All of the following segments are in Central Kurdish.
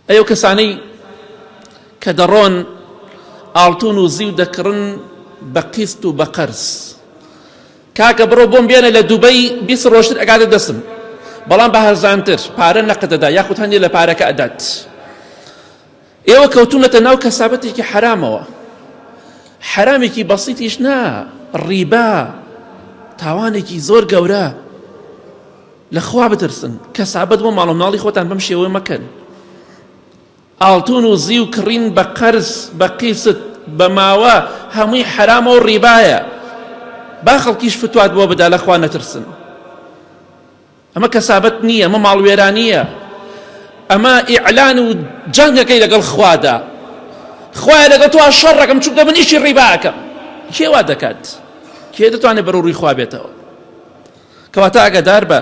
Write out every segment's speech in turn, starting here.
ئەی ئەو کەسانەی کە دەڕۆن ئاڵتون و زیو دەکڕن بە قیست و بە قەرز کاکە بڕۆ بۆم بێنە لە دوبەی 20 ڕۆژتر ئەگاتە دەستم بەڵام بە هەرزانتر پارە نەقت دەدا یاخود هەندێک لە پارەکە ئەدات ئێوە کەوتونەتە ناو کەسابەتێکی حەرامەوە حەرامێکی بەسیتیش نا ڕیبا تاوانێکی زۆر گەورە لە خوا بترسن کەسابەت بۆ ماڵ و مناڵی خۆتان بەم شێوەیە مەکەن ئاڵتون و زیو کڕین بە قەرز بە قیست بە ماوە هەمووی حەرامە و ڕیبایە با خەڵکیش فتوات بۆ بدا لە خوا نەترسن ئەمە کەسابەت نییە ئەمە ماڵوێرانییە ئەمە ئیعلان و جەنگەکەی لەگەڵ خوادا خوایە لەگەڵ تۆ شەڕەکەم چونکە من ئیشی ڕیباکەم کێ وا دەکات کێ دەتوانێت بەرەو ڕووی خوا بێتەوە کەواتە ئاگادار بە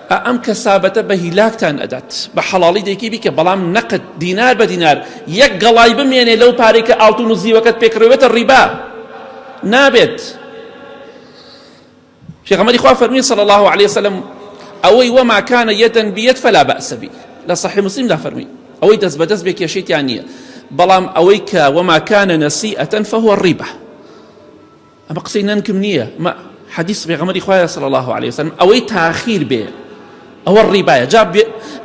ئەم کەسابەتە بە هیلاکتان ئەدات بە حەڵاڵی دەیکی بیکە بەڵام نەقد دینار بە دینار یەک گەڵای بمێنێ لەو پارەی کە ئاڵتون و زیوەکەت پێکڕێوێتە ڕیبا نابێت پێغەمبەری خوا فەرمی صلی الله علیه وسلم ئەوەی وما كان يدا بيد فلا بأس به لە صحیح مسلم دا فەرمی ئەوەی دەست بە دەست بێ کێشەی نییە بەڵام ئەوەی کە وما كان نسيئة فهو الربا ئەمە قسەی نەنکم نییە ئەمە حەدیث پێغەمبەری خوایە صلی الله علیه وسلم ئەوەی تاخیر بێ ئەوە ڕیبایە جا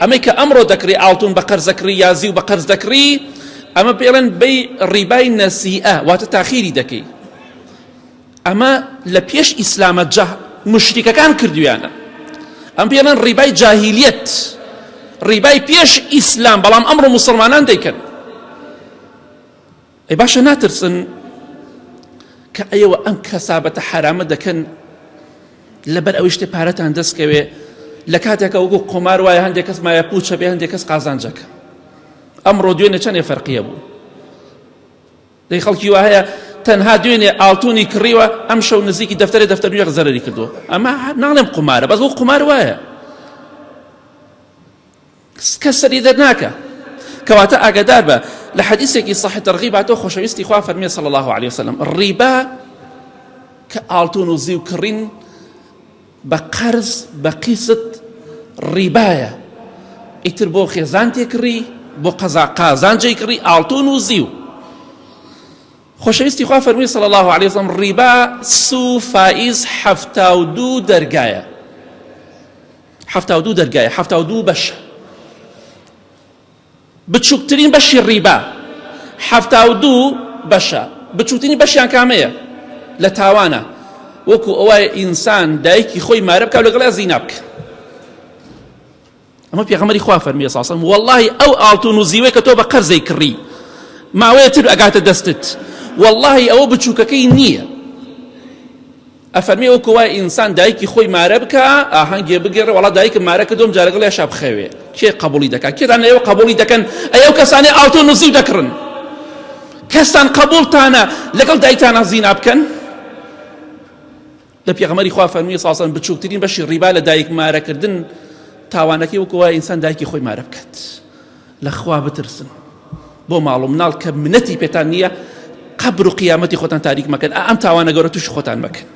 ئەمەی کە ئەمڕۆ دەکڕی ئاڵتون بە قەرز دەکڕی یا زیو بە قەرز دەکڕی ئەمە پێڵێن بەی ڕیبای نەسیئە واتە تاخیری دەکەی ئەمە لە پێش ئیسلامە جا مشریکەکان کردویانە ئەم پێڵێن ڕیبای جاهیلیەت ڕیبای پێش ئیسلام بەڵام ئەمڕۆ مسلمانان دەیکەن ئەی باشە ناترسن کە ئێوە ئەم کەسابەتە حەرامە دەکەن لەبەر ئەوەی شتێ پارەتان دەستکەوێ لە کاتێکە وەکو قۆمار وایە هەندێک کەس مایە پوچە بێ هەندێک کەس قازانجەکە ئەمڕۆ دوێنێ چەندێ فەرقیە بوو دەی خەڵکی وا هەیە تەنها دوێنێ ئاڵتونی کڕیوە ئەم شەو نزیکی دەفتەرێ دەفتەر نوێ زەرەری کردووە ئەمە ناڵێم قومارە بەس بۆ قومار وایە کەس سەری دەرناکا کەواتە ئاگادار بە لە حەدیسێکی صحیح ترغیب هاتووە خۆشەویستی خوا فەرمیێ صلی الله علیه وسلم ڕیبا کە ئاڵتون و زیو کڕین بە قەرز بە قیست ڕیبایە ئیتر بۆ خێزان تێکڕی بۆ قەزا قازانجەی کڕی ئاڵتون و زیو خۆشەویستی خوا فەرمووی صلی الله علیه وسلم ڕیبا سو فائز 72 دەرگایە 72 دەرگایە 72 بەشە بچووکترین بەشی ڕیبا 72 بەشە بچووکترین بەشیان کامەیە لە تاوانە وەکو ئەوە ئینسان دایکی خۆی مارە بکە لەگەڵ زینا بکە ئەمە پێغەمبەری خوا فەرمی صلی الله والله ئەو ئاڵتون و زیوەی کە تۆ بە قەرزەی کڕی ماوەیە تر ئەگاتە دەستت واللهی ئەوە بچووکەکەی نییە ئەفەرمی ئەو کۆوای ئینسان دایکی خۆی مارە بکە ئاهەنگێ بگێڕێ وەڵا دایکم مارە کردوم جارەگەڵ یاشا بخەوێ کێ قبولی دەکات کێتان لە ئێوە قبولی دەکەن ئەی ئەو کەسانەی ئاڵتون و زیو دەکڕن کەستان قبوڵتانە لەگەڵ دایکتانە زینا بکەن لە پێغەمبەری خوا فەرمووی صلی الله بچووکترین بەشی ڕیبا لە دایک مارەکردن تاوانەکەی وەکو وایە ئینسان دایکی خۆی مارە بکات لە خوا بترسن بۆ ماڵ و مناڵ کە منەتی پێتان نییە قەبر و قیامەتی خۆتان تاریک مەکەن ئەم تاوانە گەورە تووشی خۆتان مەکەن.